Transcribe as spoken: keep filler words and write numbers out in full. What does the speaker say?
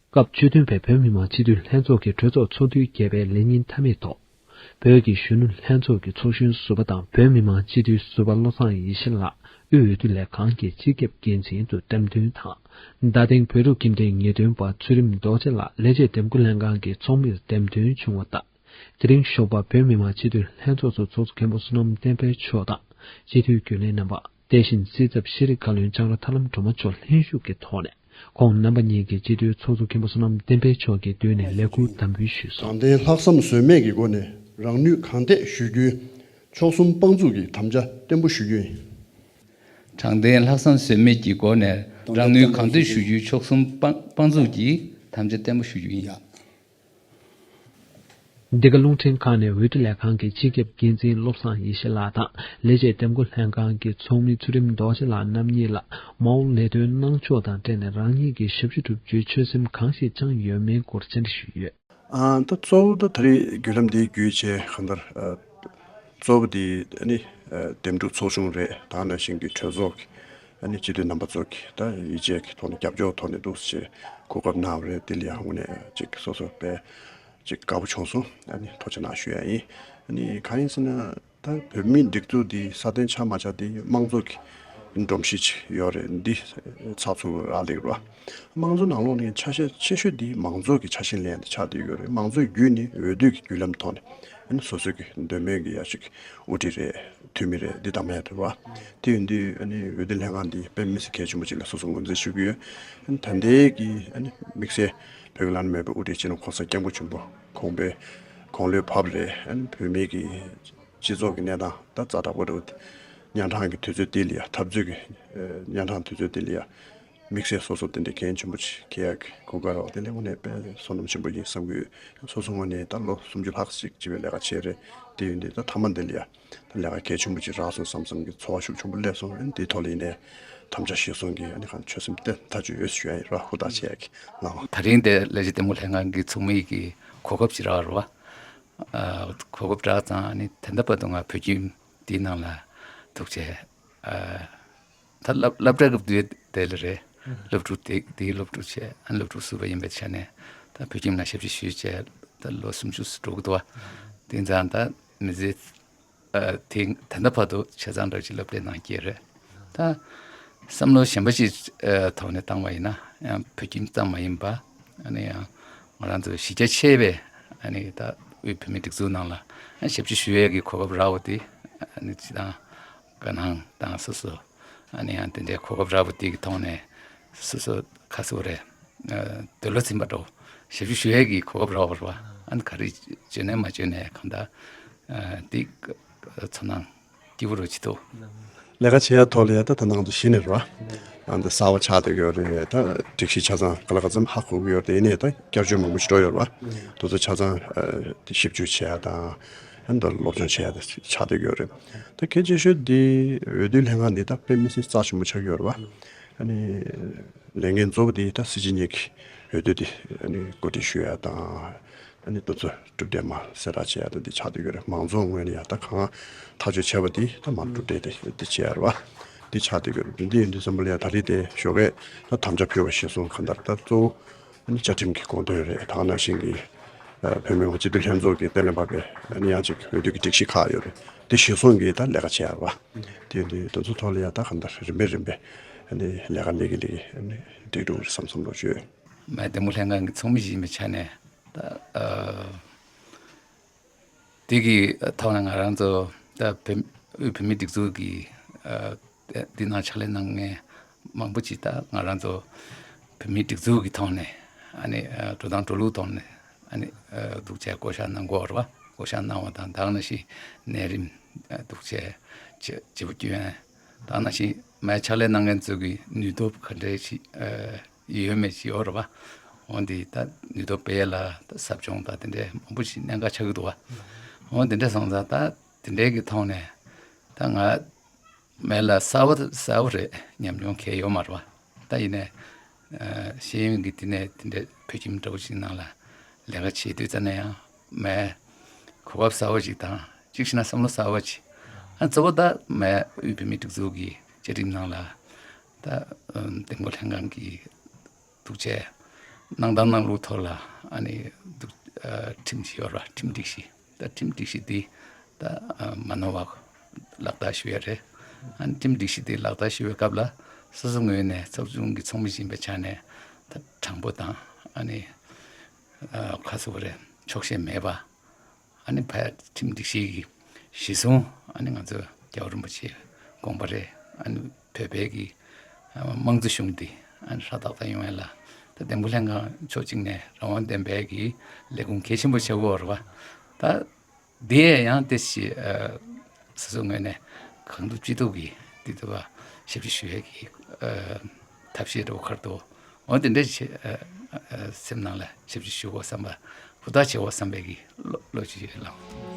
སྐབས་བཅུ་བདུན་པའི་བོད་མི་མང་སྤྱི་འཐུས་ལྷན་ཚོགས་ཀྱི་གྲོས་ཚོགས་ཚོགས་དུས་བརྒྱད་པའི་ལས་ཉིན་མཐའ་མའི་ཐོག་བོད་ཀྱི་གཞོན་ནུ་ལྷན་ཚོགས་ཀྱི་ཚོགས་གཞོན་ཟུར་པ་དང་བོད་མི་མང་སྤྱི་འཐུས་ཟུར་པ་བློ་བཟང་ཡེ་ཤེས་ལགས་དབུས་འོས་བསྡུ་ལས་ཁང་གི་སྤྱི་ཁྱབ་འགན་འཛིན་དུ་འདེམས་ཐོན་དང་། རྡ་སྟེང་བོད་ཕྲུག་ཁྱིམ་སྡེའི་ངེས་སྟོན་པ་ཚུལ་ཁྲིམས་རྡོ་རྗེ་ལགས་ལས་བྱེད་འདེམས་བསྐོ་ལྷན་ཁང་གི་ཚོགས་མིར་འདེམས་ཐོན་བྱུང་བ་དང་། དེ་རིང་ཞོགས་པ་བོད་མི་མང་སྤྱི་འཐུས་ལྷན་ཚོགས་སུ་ཚོགས་གཙོ་མཁན་པོ་བསོད་ནམས་བསྟན་འཕེལ་མཆོག་དང་སྤྱི་འཐུས་རྒྱུན་ལས་རྣམ་པ། དེ་བཞིན་སྲིད་ཚབ་ཤེས་རིག་བཀའ་བློན་ལྕང་ར་ཐར་ལམ་སྒྲོལ་མ་མཆོག་ལྷན་ཞུགས་ཀྱི་ཐོག་ནས་ཁོང་རྣམ་པ་གཉིས་ཀྱིས་སྤྱི་འཐུས་ཚོགས་གཙོ་མཁན་པོ་བསོད་ནམས་བསྟན་འཕེལ་མཆོག་གི་མདུན་ནས་ལས་འཁུར་དམ་འབུལ་ཞུས་སོང་། དྲང་བདེན་ལྷག་བསམ་ཟོལ་མེད་ཀྱི་སྒོ་ནས་རང་ནུས་གང་ཐད་ཞུ་རྒྱུའི་མཆོག་གསུམ་དཔང་འཛུགས་ཀྱི་དམ་བཅའ་བརྟན་པོ་ཞུ་རྒྱུ་ཡིན། དྲང་བདེན་ལྷག་བསམ་ཟོལ་མེད་ཀྱི་སྒོ་ནས་རང་ནུས་གང་ཐད་ཞུ་རྒྱུའི་མཆོག་གསུམ་དཔང་དཔང་འཛུགས་ཀྱི་དམ་བཅའ་བརྟན་པོ་ཞུ་རྒྱུ་ཡིན། འདི་ག་རླུང་འཕྲིན་ཁང་ནས་འོས་བསྡུ་ལས་ཁང་གི་སྤྱི་ཁྱབ་འགན་འཛིན་བློ་བཟང་ཡེ་ཤེས་ལགས་དང་ལས་བྱེད་འདེམས་བསྐོ་ལྷན་ཁང་གི་ཚོགས་མི་ཚུལ་ཁྲིམས་རྡོ་རྗེ་ལགས་རྣམ་གཉིས་ལ་མ་འོངས་ལས་དོན་གནང་ཕྱོགས་དང་འབྲེལ་ནས་རང་ཉིད་ཀྱིས་ཞབས་ཞུ་སྒྲུབ་རྒྱུའི་ཆོད་སེམས་གང་ཞིག་བཅངས་ཡོད་མེད་སྐོར་བཅར་འདྲི་ཞུས་ཡོད། ཨ་ད་གཙོ་བོ་ད་ད་རེས་བརྒྱུད་ལམ་འདི་བརྒྱུད་བྱས་གང་ལྟར་ཨ་གཙོ་བོ་འདི་ཨ་ནི་ཨ་འདེམས་སྒྲུག་ཚོགས་ཆུང་རེད། ད་ནང་བཞིན་གྱི་གྲོས་ཚོགས་ཀྱི་ཨ་ནི་སྤྱི་འཐུས་རྣམ་པ་ཚོ་གི་ད་ཡིད་ཆེས་ཀྱི་ཐོག་ནས་རྒྱབ་སྐྱོར་ཐོག་ནས་འདུག་སེ་གོ་སྐབས་གནང་བ་རེད། དེ་ལ་ཡང་དངོས་གནས་ཅིག་སོ་སོ་དཔེ་ཅིག་དགའ་པོ་བྱུང་སོང་། ཨ་ནི་ཐུགས་རྗེ་གནང་ཞུ་ཡ་ཡིན། ཨ་ནི་གང་ཡིན་ཟེར་ན། ད་བོད་མིའི་སྒྲིག་འཛུགས་འདི་སྲ་བརྟན་ཆགས་མ་ཆགས་དེ་དམངས་གཙོ་གི་སྒྲོམ་གཞི་ཅིག་ཡོད་རེད། འདི་ཚགས་ཚུད་རག་ལས་རེད་བ། དམངས་གཙོ་ནང་ལོགས་ནས་ཆ་ཤས་ཆེ་ཤོས་འདི་མང་གཙོ་གི་ཆ་ཤས་ལེན་ཡ་དེ་ཆགས་བསྡད་ཡོད་རེད། མང་གཙོའི་བརྒྱུད་ནས་འོས་བསྡུ་གི་བརྒྱུད་ལམ་ཐོག་ནས་ཨ་ནི་སོ་སོ་གི་འདོད་མོས་ཀྱི་ཡ་ཅིག་དབུ་ཁྲིད་རེད། འཐུས་མི་རེད། འདི་བདམས་ཡ་དེ་རེད་བ། དེ་ཡིན་དུས་ཨ་ནི་འོས་བསྡུ་ལྷན་ཁང་འདི་དཔེ་མི་སྲིད་གལ་ཆེན་པོ་ཅིག་ལ་སོ་སོ་ངོས་འཛིན་ཞུ་གི་ཡོད། ཨ་ནི་ད་ལྟའི་གི་ཨ་ནི་དམིགས་བསལ་བོད་ཀྱི་བླ་ན་མེད་པའི་དབུ་ཁྲིད་སྤྱི་ནོར་གོང་ས་སྐྱབས་མགོན་ཆེན་པོ་ཁོང་པའི་དགུང་ལོའི་བབས་རེད། ཨ་ནི་བོད་མིའི་གི་སྤྱི་ཚོགས་ཀྱི་གནས་སྟངས་ད་ཛ་དྲག་པོ་རེད། གཉན་འཕྲང་གི་དུས་ཚོད་དེ་ལ་ཡ་འཐབ་རྩོད་ཀྱི་ཨ་གཉན་འཕྲང་དུས་ཚོད་དེ་ལ་ཡ་དམིགས་བསལ་སོ་སོ་དེ་འདྲའི་འགན་ཆེན་པོ་ཅིག་འཁྱེར་ཡག་གི་གོ་སྐབས་རག་པ་དེ་ལས་དངོས་གནས་དཔེ་བསོད་ནམས་ཆེན་པོ་ཡིན་བསམ་གྱི་ཡོད། སོ་སོ་ངོས་ནས་ད་ལོ་སུམ་ཅུ་ལྷག་ཅིག་སྤྱི་པའི་ལས་ཀ་བྱས་རེད། དེ་ཡིན་དུས་ད་མཐའ་མ་འདི་ལ་ཡ་ད་ལས་ཀ་གལ་ཆེན་པོ་ཅིག་རག་སོང་བསམ་བསམ་གྱི་ཚོར་བ་ཤུགས་ཆེན་པོ་སླེབས་སོང་། ཨ་ནི་དེའི་ཐོག་ལ་ཡིན་ནའི་དམ་བཅའ་གཞིར་བཟུང་གི་ཨ་ནི་གང་ཆོད་སེམས་བརྟན་ཐག་ཆོད་ཡོད་ཞུ་ཡ་ཡིན་ར། ཧུར་ཐག་བྱེད་ཡ་གི་ལངས། ད་རིང་དེ་ལས་བྱེད་འདེམས་བསྐོ་ལྷན་ཁང་གི་ཚོགས་མི་གི་གོ་སྐབས་ཅིག་རག་རེད་བ། ཨ་གོ་སྐབས་རག་ཙང་ཨ་ནི་ད་ལྟ་བར་དུ་ང་བོད་ཁྱིམ་འདིའི་ནང་ལ་འདུག་བྱས། ཨ་ད་སློབ་སློབ་གྲྭ་སྐབས་དུས་དེ་ལ་རེད། སློབ་ཕྲུག་དེ་དེའི་སློབ་ཕྲུག་བྱས། ཨ་ནི་སློབ་ཕྲུག་ཟུར་པ་ཡིན་པའི་ཆ་ནས་ད་བོད་ཁྱིམ་ལ་ཞབས་ཕྱི་ཞུས་བྱས་ད་ལོ་སུམ་ཅུ་འགྲོ་གི་འདུག་བ། དེ་ཙང་ད་མི་ཚེ་ཨ་དེ་ད་ལྟ་བར་དུ་ཆ་ཚང་འདྲ་ཅིག་སློབ་གྲྭའི་ནང་སྐྱེལ་རེད། ད་བསམ་བློ་གཞན་པ་ཅིག་ཨ་ཐོག་ནས་བཏང་བ་ཡིན་ན་ཡང་བོད་ཁྱིམ་ཙམ་མ་ཡིན་པ་ཨ་ནི་ཡང་ང་རང་ཚོ་གཞི་རྒྱ་ཆེ་བའི་ཨ་ནི་ད་དབུས་བོད་མིའི་སྒྲིག་འཛུགས་ནང་ལ་ཨ་ཞབས་ཕྱི་ཞུ་ཡས་ཀྱི་གོ་སྐབས་རག་པ་དེ་ཨ་ནི་སྤྱི་བཏང་དགའ་སྣང་དང་སོ་སོ་ཨ་ནི་ཡང་དེ་འདྲའི་གོ་སྐབས་རག་པ་དེ་གི་ཐོག་ནས་སོ་སོ་ཁ་གསོ་རེད། ཨ་འདོད་བློ་ཚིམ་པ་འདྲ་བོ་ཞབས་ཞུ་ཞུ་ཡས་ཀྱི་གོ་སྐབས་རག་པ་རེད་བ། ཨ་ནི་ག་རེ་བྱོས་ནས་མ་བྱོས་ནས་གང་ལྟར་ཨ་དེ་ཚོར་སྣང་སྐྱིད་པོ་རུ་ཅི་ཐུབ། ལས་ཀ་བྱེད་ཡ་ཐོག་ལ་ཡ་ད་ད་ནང་དུ་གཞི་ནས་རེད་བ། ཨ་འདི་གསར་བ་ཆགས་བསྡད་ཡོད་རེད། ད་སྒྲིག་གཞི་ཆ་ཚང་ག་ལ་ག་ཙམ་ཧ་གོ་གི་ཡོད་རེད། ཡིན་ནའི་ད་བསྐྱར་བཅོས་མང་པོ་ཞིག་འགྲོ་ཡོད་རེད་བ། དེ་ཚོ་ཆ་ཚང་ཨ་དེ་ཞིབ་འཇུག་བྱེད་ཡ་དང་ཨ་འདི་སློབ་སྦྱོང་བྱེད་ཡ་ད་ཆགས་བསྡད་ཡོད་རེད། ད་གལ་ཆེ་ཤོས་འདི་འོས་བསྡུ་ལྷན་ཁང་འདི་ད་དཔེ་མི་སྲིད་རྩ་ཆེན་པོ་ཆགས་ཡོད་རེད་བ། ཨ་ནི་ལས་འགན་གཙོ་བོ་དེ་ད་སྲིད་སྤྱི་གཉིས་ཀྱི་འོས་བསྡུ་དེ་ཨ་ནི་གོ་སྒྲིག་ཞུ་ཡ་དང་། ཨ་ནི་དེ་ཚོ་གྲུབ་འབྲས་མར་གསལ་བསྒྲགས་བྱེད་ཡ་ད་འདི་ཆགས་བསྡད་ཡོད་རེད། མང་ཚོགས་ངོས་ནས་ཡ་ད་གང་ཐག་གཅོད་བྱས་པ་དེ་ད་མར་གྲུབ་འབྲས་དེ་འདི་བྱེད་ཡ་རེད་བ། འདི་ཆགས་བསྡད་ཡོད་རེད། འདི་ཡིན་དུས་ཙམ་པ་ལ་ཡ་ད་རེས་དེ་ཞོགས་ཀས་ད་དམ་བཅའ་ཕུལ་བ་གཞིར་བཟུང་གང་ལྟར་ད་གཙོ་བོ་ཨ་ནི་བཅའ་ཁྲིམས་ཀྱི་དགོངས་དོན་རེད། ད་ག་ནང་བཞིན་གྱི་ཨ་བོད་མི་མང་སྤྱི་འཐུས་ལྷན་ཚོགས་ཀྱི་གཏན་ལ་ཕབ་པའི་ཨ་ནི་ཡང་ཅིག་འོས་བསྡུ་གི་སྒྲིག་གཞི་ཁག་ཡོད་རེད། དེ་གཞིར་བཟུང་གི་ད་ལས་ཀ་བྱེད་ཡ་རེད་བ། དེ་ཡིན་དུས་དེ་ཚོ་ཐོག་ལ་ཡ་ད་གང་ལྟར་རིམ་པས་རིམ་པས་ཨ་ནི་ལས་ཀ་ལས་ཀྱི་ལས་ཀྱི་ཨ་ནི་འགྲིག་འགྲོ་གི་རེད་བསམ་བསམ་བློ་བཅོས། མའི་འདེམས་བསྐོ་ལྷན་ཁང་གི་ཚོགས་མི་ཞིག་ཡིན་པའི་ཆ་ནས་ད་ཨ་དེ་གི་ཐོག་ནས་ང་རང་ཚོ་ད་བོད་དབུས་བོད་མིའི་སྒྲིག་འཛུགས་ཀྱི་ཨ་འདི་ནང་ཕྱག་ལས་གནང་མཁན་མང་པོ་ཅིག་ད་ང་རང་ཚོ་བོད་མིའི་སྒྲིག་འཛུགས་ཀྱི་ཐོག་ནས་ཨ་ནི་ཨ་འགྲོ་སྟངས་འགྲོ་ལུགས་ཐོག་ནས་ཨ་ནི་ཨ་འདུག་བྱས་བསྐོ་བཞག་གནང་དགོས་རེད་བ། བསྐོ་བཞག་གནང་བ་དང་ད་ག་ནང་བཞིན་ནད་རིམས་ཨ་འདུག་བྱས་བྱེད་བྱེད་པོ་སྐྱོན། ད་ག་ནང་བཞིན་མའི་ཕྱག་ལས་གནང་མཁན་ཚོ་གི་ནུས་སྟོབས་ག་འདྲས་ཤིག་ཨ་ཡོད་མེད་ཅིག་ཡོད་རེད་བ། འོ་འདི་ད་ནུས་སྟོབས་སྤེལ་ཡ་ལ་ད་ཟབ་སྦྱོང་དང་དེ་འདྲའི་མང་པོ་ཞིག་གནད་འགག་ཆགས་ཀྱི་འདུག་བ། འོ་དེ་འདྲ་སོང་ཙང་ད་དེ་འདྲའི་གི་ཐོག་ནས་ད་ང་མེད་ལ་གསར་བ་གསར་བ་རེད། ཉམས་མྱོང་གང་ཡང་ཡོད་མ་རེད་བ། ད་ཡིན་ནའི་ཨ་ཤེས་ཡོན་གྱི་དེ་ནས་དེ་འདྲའི་བོད་ཁྱིམ་འདྲ་བོ་ཞིག་ནང་ལ་ལས་ཀ་བྱེད་དུས་ཙ་ནས་ཡང་མའི་གོ་སྐབས་གསར་བ་ཅིག་དང་གཅིག་བྱས་ན་བསམ་བློ་གསར་བ་ཅིག་ཨ་གཙོ་བོ་ད་མའི་དབུས་བོད་མིའི་སྒྲིག་འཛུགས་ཀྱི་བཅའ་ཁྲིམས་ནང་ལ་ད་ཨམ་འདེམས་བསྐོ་ལྷན་ཁང་གི་འདུག་བྱས། གནང་སྟངས་གནང་ལུགས་ཐོག་ལ་ཨ་ནི་འདུག་ཨ་ཁྲིམས་ཤིག་ཡོད་ར། ཁྲིམས་སྒྲིག་གཞི། ད་ཁྲིམས་སྒྲིག་གཞི་འདི་ད་ཨ་མ་ནོར་བ་ལག་བསྟར་ཞུ་ཡ་རེད། ཨ་ནི་ཁྲིམས་སྒྲིག་གཞི་འདི་ལག་བསྟར་ཞུ་བའི་སྐབས་ལ་སོ་སོ་ངོས་ནས་ཚོགས་ཆུང་གི་ཚོགས་མི་ཞིག་ཡིན་པའི་ཆ་ནས་ད་དྲང་པོ་དང་ཨ་ནི་ཨ་ཁ་གསོ་བ་རེད། འཁྱོག་བཤད་མེད་པ། ཨ་ནི་ཕ་ཁྲིམས་སྒྲིག་གཞི་གི་གཞི་བཟུང་ཨ་ནི་ང་ཚོ་རྒྱལ་བ་རིན་པོ་ཆེའི་དགོངས་པ་རེད། ཨ་ནི་བོད་པའི་གི་ཨ་དམངས་གཙོ་གཞུང་འདི་ཨ་ནི་ཧྲ་ཏག་ཏག་ཡོང་ཡ་ལ་ད་འདེམས་བསྐོ་ལྷན་ཁང་ཕྱོགས་གཅིག་ནས་རང་དབང་ལྡན་པའི་གི་ལས་ཁུངས་གལ་ཆེན་པོ་ཆགས་ཀྱི་ཡོད་རེད་པ། ད་འདི་ཡང་དེ་ཞིག་ཨ་སོ་སོ་ངོས་ནས་གང་ཐུབ་ཅི་ཐུབ་ཀྱིས་འདི་ཐུབ་པ་ཞབས་ཕྱི་ཞུ་ཡས་ཀྱི་ཨ་ཐབས་ཤེས་རོགས་ཁར་དུ་འོ་དེ་འདྲ་བྱེད་ཨ་ཨ་སེམས་ནང་ལ་ཞབས་ཕྱི་ཞུ་དགོས་བསམ་པ་ཧུར་ཐག་བྱེད་དགོས་བསམ་པའི་གི་བློ་བློ་ཅིག་ཡོད་ལགས།